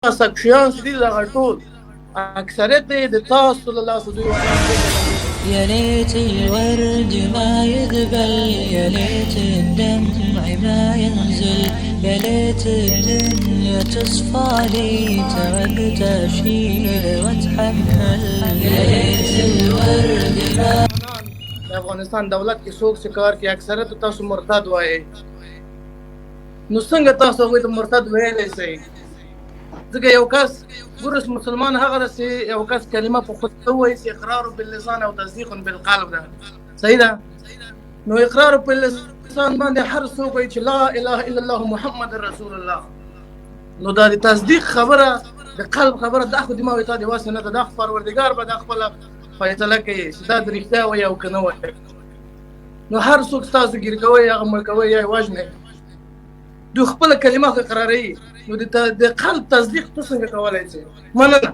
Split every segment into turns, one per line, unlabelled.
سکشیان چې دي دغه ټول اکثریت د تاسو له لاسه دوی
يا ليت الورد ما يذبل، يا ليت الدمع ما ينزل، يا ليت الدنيا تصفى لي، تعبت اشيل واتحمل، يا ليت الورد ما.
د افغانستان دولت کې څوک چې کار کوي اکثریت تاسو مرتد وایي، نو څنګه تاسو هغوی ته مرتد ویلی شئ؟ ځکه یو کس ګورس مسلمان هغه ده چې یو کس کلمه په خوله ووایي چې اقرار باللسان او تصدیق بالقلب ده، صحیح ده؟ نو اقرار باللسان باندې هر څوک وایي چې لا اله الا الله محمد رسول الله، نو دا د تصدیق خبره د قلب خبره دا خو دماغ ته دی واسه نه ده، دا خو پروردګار به دا خپله فیصله کوي چې دا د رښتیا وایي او که نه وایي. نو هر څوک ستاسو ګیر کوي، هغه مړ کوي یا یې وژنئ، دوی خپله کلمه خو اقراروي، نو د قلب تصدیق ته څنګه کولی شي؟ مننه.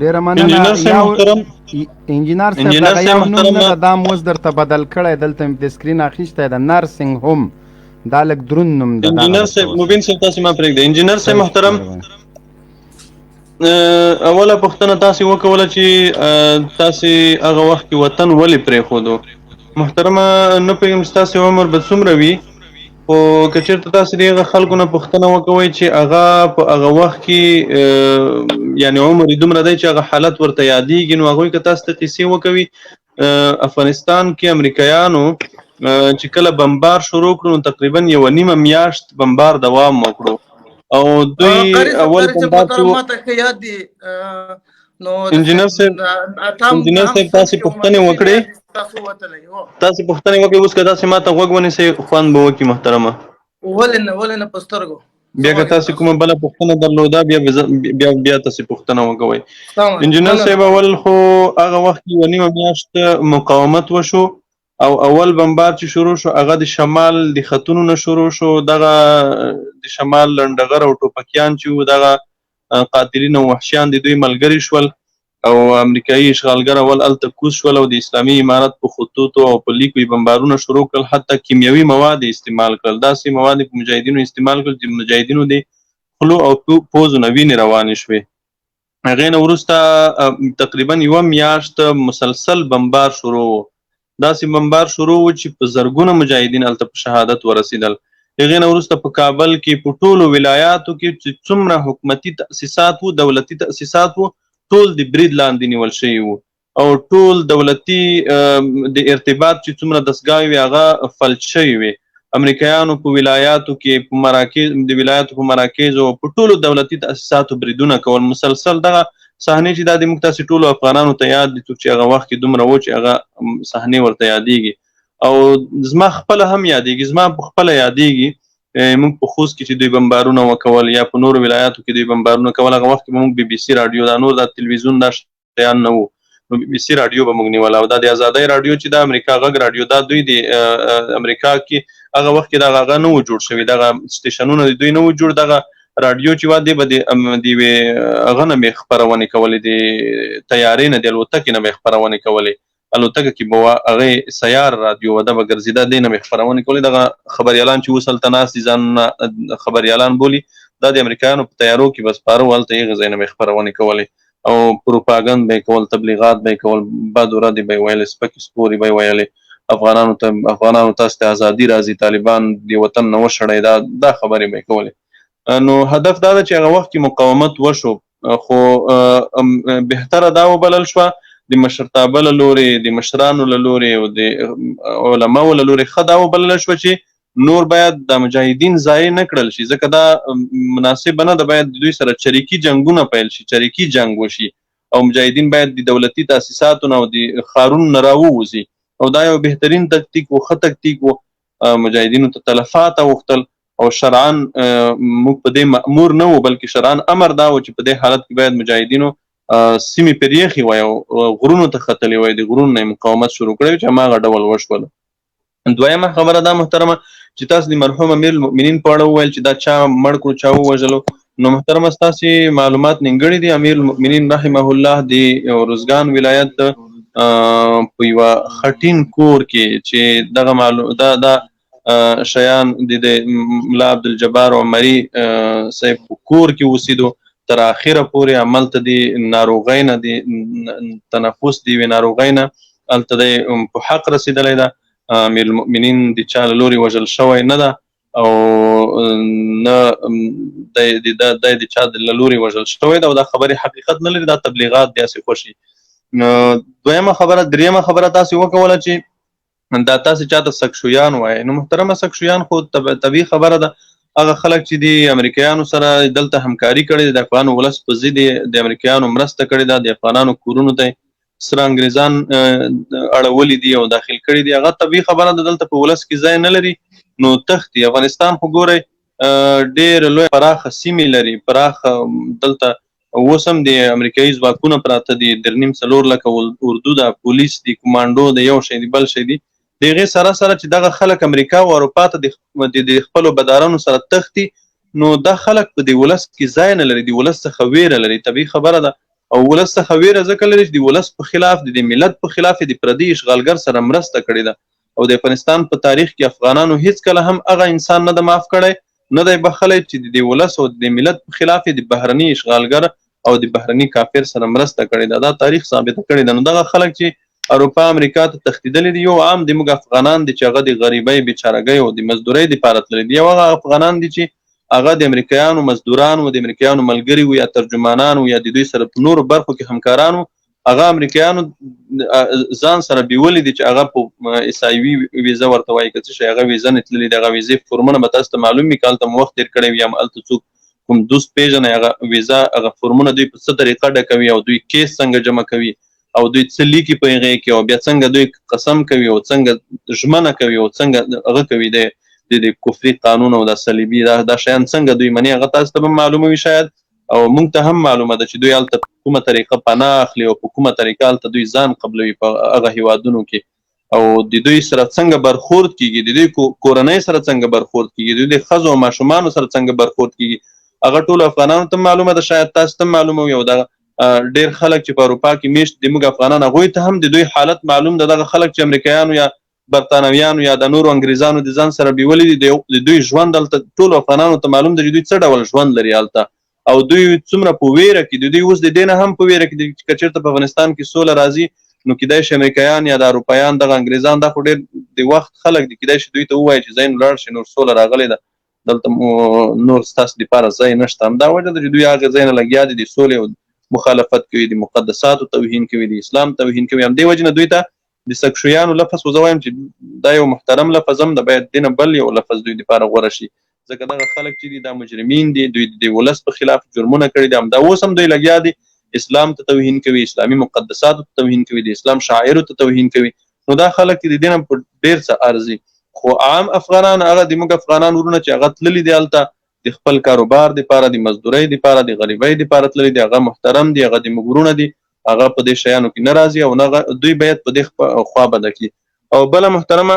ډیره مننه.
انجینر صاحب محترم،
انجینر صاحب
انجینر
دغه
صاحب
یو نوم
محترم،
نه ده، دا مو اوس درته بدل کړی، دلته مې د سکرین اخیستی ده، نرسینګ هوم، دا لږ دروند نوم ده.
انجینر صاحب مبین صاحب تاسو ما پرېږدئ. انجینر صاحب محترم، اوله پوښتنه تاسو وکوله چې تاسو هغه وخت کې وطن ولې پرېښودو؟ محترمه نه پوهېږم چې تاسو عمر به څومره وي، خو که چېرته تاسو د هغه خلکو نه پوښتنه وکوئ چې هغه په هغه وخت کې یعنې عمر یې دومره دی چې هغه حالت ورته یادېږي، نو هغوی که تاسو ته قصې وکوي، افغانستان کې امریکایانو چې کله بمبار شروع کړو نو تقریبا یوه نیمه میاشت بمبار دوام وکړو، او دوی اول بمبار چې
ماته ښه یاد دي. نو
انجینر صاحب، انجینر صاحب تاسو پوښتنې وکړې، تاسو پوښتنې وکړې، اوس که تاسو ماته غوږ ونیسئ خوند به وکړي محترمه.
ولې نه، ولې نه، په سترګو.
بیا که تاسو کومه بله پوښتنه درلوده بیا بیا بیا تاسو پوښتنه وکوئ. انجینر صاحب اول خو هغه وخت یوه نیمه میاشت مقاومت وشو، او اول بمبار چې شروع شو هغه د شمال د خطونو نه شروع شو، دغه د شمال لنډغر او ټوپکیان چې وو، دغه قاتلین او وحشیان د دوی ملګري شول، او امریکایي اشغالګر اول هلته کوز شول او د اسلامي امارت په خطوطو او په لیکو یې بمبارونه شروع کړل، حتی کیمیاوي مواد یې استعمال کړل، داسې مواد یې په مجاهدینو استعمال کړل چې مجاهدینو د خولو او پوزو نه وینې روانې شوې. هغې نه وروسته تقریبا یوه میاشت مسلسل بمبار شروع و، داسې بمبار شروع و چې په زرګونه مجاهدین هلته په شهادت ورسېدل. هغې نه وروسته په کابل کې په ټولو ولایاتو کې چې څومره حکومتي تأسیسات وو، دولتي تأسیسات وو، ټول د برید لاندې نیول شوي وو، او ټول دولتي د ارتباط چې څومره دستګاوې وې هغه فلج شوي وې. امریکایانو په ولایاتو کې په مراکز، د ولایاتو په مراکزو په ټولو دولتي تأسیساتو بریدونه کول مسلسل. دغه صحنې چې دا د موږ تاسې ټولو افغانانو ته یاد دي، څوک چې هغه وخت کې دومره و چې هغه صحنې ورته یادېږي، او زما خپله هم یادېږي، زما په خپله یادېږي موږ په خوست کې چې دوی بمبارونه وکول یا په نورو ولایاتو کې دوی بمبارونه کول، هغه وخت کې به موږ بي بي سي راډیو، دا نور دا تلویزیون دا شیان نه وو، نو بي بي سي راډیو به موږ نیوله، او دا د ازادۍ راډیو چې دا امریکا غږ راډیو، دا دوی د امریکا کې هغه وخت کې دغه هغه نه وو جوړ شوي، دغه سټیشنونه د دوی نه وو جوړ، دغه راډیو چې وه دی به د یوې هغه نه به یې خپرونې کولې، د طیارې نه، د الوتکې نه به یې خپرونې کولې، الوتکه کې به وه هغې سیار راډیو وه، دا به ګرځېده، دې نه به یې خپرونې کولې. دغه خبریالان چې اوس هلته ناست دي ځانونه خبریالان بولي، دا د امریکایانو په طیارو کې به سپاره وو، هلته یې هغې ځای نه به یې خپرونې کولې، او پروپاګند به یې کول، تبلیغات به یې کول، بد ردې به یې ویلې، سپکې سپورې به یې ویلې، افغانانو ته، افغانانو تاسو ته ازادي راځي، طالبان د وطن نه وشړئ، دا خبرې به یې کولې. نو هدف دا ده چې هغه وخت کې مقاومت وشو، خو بهتره دا وبلل شوه د مشرتابه له لورې، د مشرانو له لورې او د علماو له لورې ښه دا وبلل شوه چې نور باید د مجاهدین ضایع نه کړل شي، ځکه دا مناسبه نه ده، باید دوی سره چریکي جنګونه پیل شي، چریکي جنګ وشي، او مجاهدین باید د دولتي تاسیساتو نه او د ښارونو نه راووځي، او دا یو بهترین تکتیک و، ښه تکتیک و. مجاهدینو ته تلفات اوښتل، او شرعاً موږ په دې مأمور نه وو، بلکې شرعاً امر دا و چې په دې حالت کې باید مجاهدینو سیمې پرېښې وای او غرونو ته ختلې وای، د غرونو نه یې مقاومت شروع کړی چې هماغه ډول وشول. دویمه خبره دا محترمه چې تاسو د مرحوم امیر المؤمنین په اړه وویل چې دا چا مړ کړو، چا ووژلو، نو محترمه ستاسې معلومات نیمګړي دي. امیر المؤمنین رحمه الله د ارزګان ولایت په یوه خټین کور کې چې دغه معلوم دا شیان د ملا عبدالجبار عمري صاحب په کور کې اوسېدو تر اخره پورې، عمل ته د ناروغۍ نه، د تنفس د یوې ناروغۍ نه هلته دی په حق رسېدلی ده. امیر المؤمنین د چا له لوري وژل شوی نه ده او نه د د چا له لوري وژل شوی ده، او دا خبرې حقیقت نه لري، دا تبلیغات دي هسې خوشي. دویمه خبره، درېیمه خبره تاسې وکوله چې دا تاسې چاته سکشویان وایئ. نو محترمه سکشویان خو طبیعي خبره ده، هغه خلک چې د امریکایانو سره دلته همکاري کړې، د افغان ولس په ضد د امریکایانو مرسته کړې ده، د افغانانو کورونو ته سره انګریزان اړولي دي او داخل کړي دي، هغه طبیعي خبره ده دلته په ولس کې ځای نه لري نو تښتي. افغانستان خو ګورئ ډېر لوی پراخه سیمې لري، پراخه دلته اوس هم د امریکایي ځواکونه پراته دي، درې نیم څلور لکه اردو ده، پولیس دي، کمانډو ده، یو شی دي بل شی دي. د هغې سره سره چې دغه خلک امریکا او اروپا ته د خپلو بدارانو سره تښتي، نو دا خلک په دې ولس کې ځای نه لري، د ولس څخه ویره لري، طبیعي خبره ده. او ولس څخه ویره ځکه لري چې د ولس په خلاف، د دې ملت په خلاف د پردي اشغالګر سره مرسته کړې ده. او د افغانستان په تاریخ کې افغانانو هیڅکله هم هغه انسان نه ده معاف کړی، نه دی بخښلی چې د دې ولس او د دې ملت په خلاف د بهرني اشغالګر او د بهرني کافر سره مرسته کړې ده. دا تاریخ ثابته کړې ده. نو دغه خلک چې اروپا امریکا ته تښتېدلي دي، یو عام د موږ افغانان دي چې هغه د غریبۍ، بیچارګۍ او د مزدورۍ دپاره تللي دي، یو هغه افغانان دي چې هغه د امریکایانو مزدوران وو، د امریکایانو ملګري وو یا ترجمانان وو یا د دوی سره په نورو برخو کې همکاران وو، هغه امریکایانو ځان سره بیولي دي چې هغه په ایس آی وي ویزه ورته وایي که څه شی، هغه ویزه نه تللي دي. هغه ویزې فورمونه به تاسو ته معلوم وي که هلته مو وخت تېر کړی وي یا هلته څوک کوم دوست پېژنئ، هغه ویزه هغه فورمونه دوی په څه طریقه ډکوي او دوی کیس څنګه جمع کوي او دوی څه لیکي په هغې کې او بیا څنګه دوی قسم کوي او څنګه ژمنه کوي او څنګه هغه کوي د د کفري قانون او د صلیبي دا شیان څنګه دوی مني، هغه تاسو ته به معلومه وي شاید، او مونږ ته هم معلومه ده چې دوی هلته په کومه طریقه پناه اخلي او په کومه طریقه هلته دوی ځان قبلوي په هغه هیوادونو کې، او د دوی سره څنګه برخورد کیږي، د دوی کورنۍ سره څنګه برخورد کیږي، د دوی ښځو او ماشومانو سره څنګه برخورد کیږي، هغه ټول افغانانو ته معلومه ده، شاید تاسو ته معلومه وي. او دغه ډیر خلک چې په اروپا کې میشت دي موږ افغانان، هغوی ته هم د دوی حالت معلوم ده. دغه خلک چې امریکایانو یا برتانویانو یا د نورو انګریزانو د ځان سره بیولي دي، د دوی ژوند هلته ټولو افغانانو ته معلوم ده چې دوی څه ډول ژوند لري هلته او دوی څومره په ویره کې دي. دوی اوس د دې نه هم په ویره کې دي چې که چېرته په افغانستان کې سوله راځي نو کیدای شي امریکایان یا د اروپایان دغه انګریزان، دا خو ډېر د وخت خلک دي، کیدای شي دوی ته ووایي چې ځای ولاړ شي، نور سوله راغلې ده، دلته نور ستاسو دپاره ځای نشته. همدا وجه ده چې دوی هغه ځای نه لګیا دي د سولې او مخالفت کوي، د مقدساتو توهین کوي، د اسلام توهین کوي. همدې وجې نه دوی ته د سکشویانو لفظ، خو زه وایم چې دا یو محترم لفظ هم ده، باید دې نه بل یو لفظ دوی دپاره غوره شي، ځکه دغه خلک چې دي دا مجرمین دي، دوی د ولس په خلاف جرمونه کړي دي. همدا اوس هم دوی لګیا دي اسلام ته توهین کوي، اسلامي مقدساتو ته توهین کوي، د اسلام شاعرو ته توهین کوي. نو دا خلک د دې نه په ډېر څه ارزي. خو عام افغانان، هغه د موږ افغانان ورونه چې هغه تللي دي هلته د خپل کاروبار دپاره، د مزدورۍ دپاره، د غریبۍ دپاره تللي دي، هغه محترم دي، هغه د موږ ورونه دي، هغه په دې شیانو کې نه راځي او نه دوی باید په دې خوا بده کړي. او بله محترمه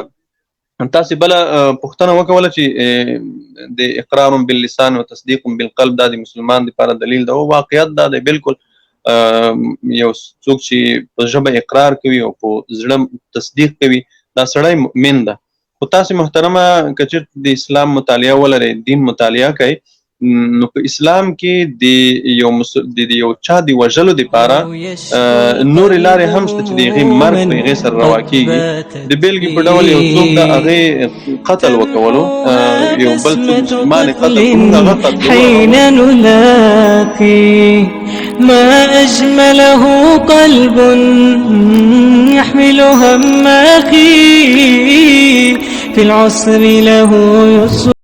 تاسې بله پوښتنه وکوله چې د اقرار باللسان و تصدیق بالقلب دا د مسلمان دپاره دلیل ده، او واقعیت دا دی بالکل یو څوک چې په ژبه اقرار کوي او په زړه تصدیق کوي دا سړی مؤمن ده. خو تاسې محترمه که چېرته د اسلام مطالعه ولرئ، دین مطالعه کوئ، نو په اسلام کې د یو د یو چا د وژلو دپاره نورې لارې هم شته چې د هغې مرګ په هغې سره روا کېږي. د بېلګې په ډول یو څوک د هغې قتل وکولو، یو بل څوک مسلمان یې قتل کړو، هغه قتل
حين نلاقي ما أجمله قلب يحمل هم أخي في العسر له يسر.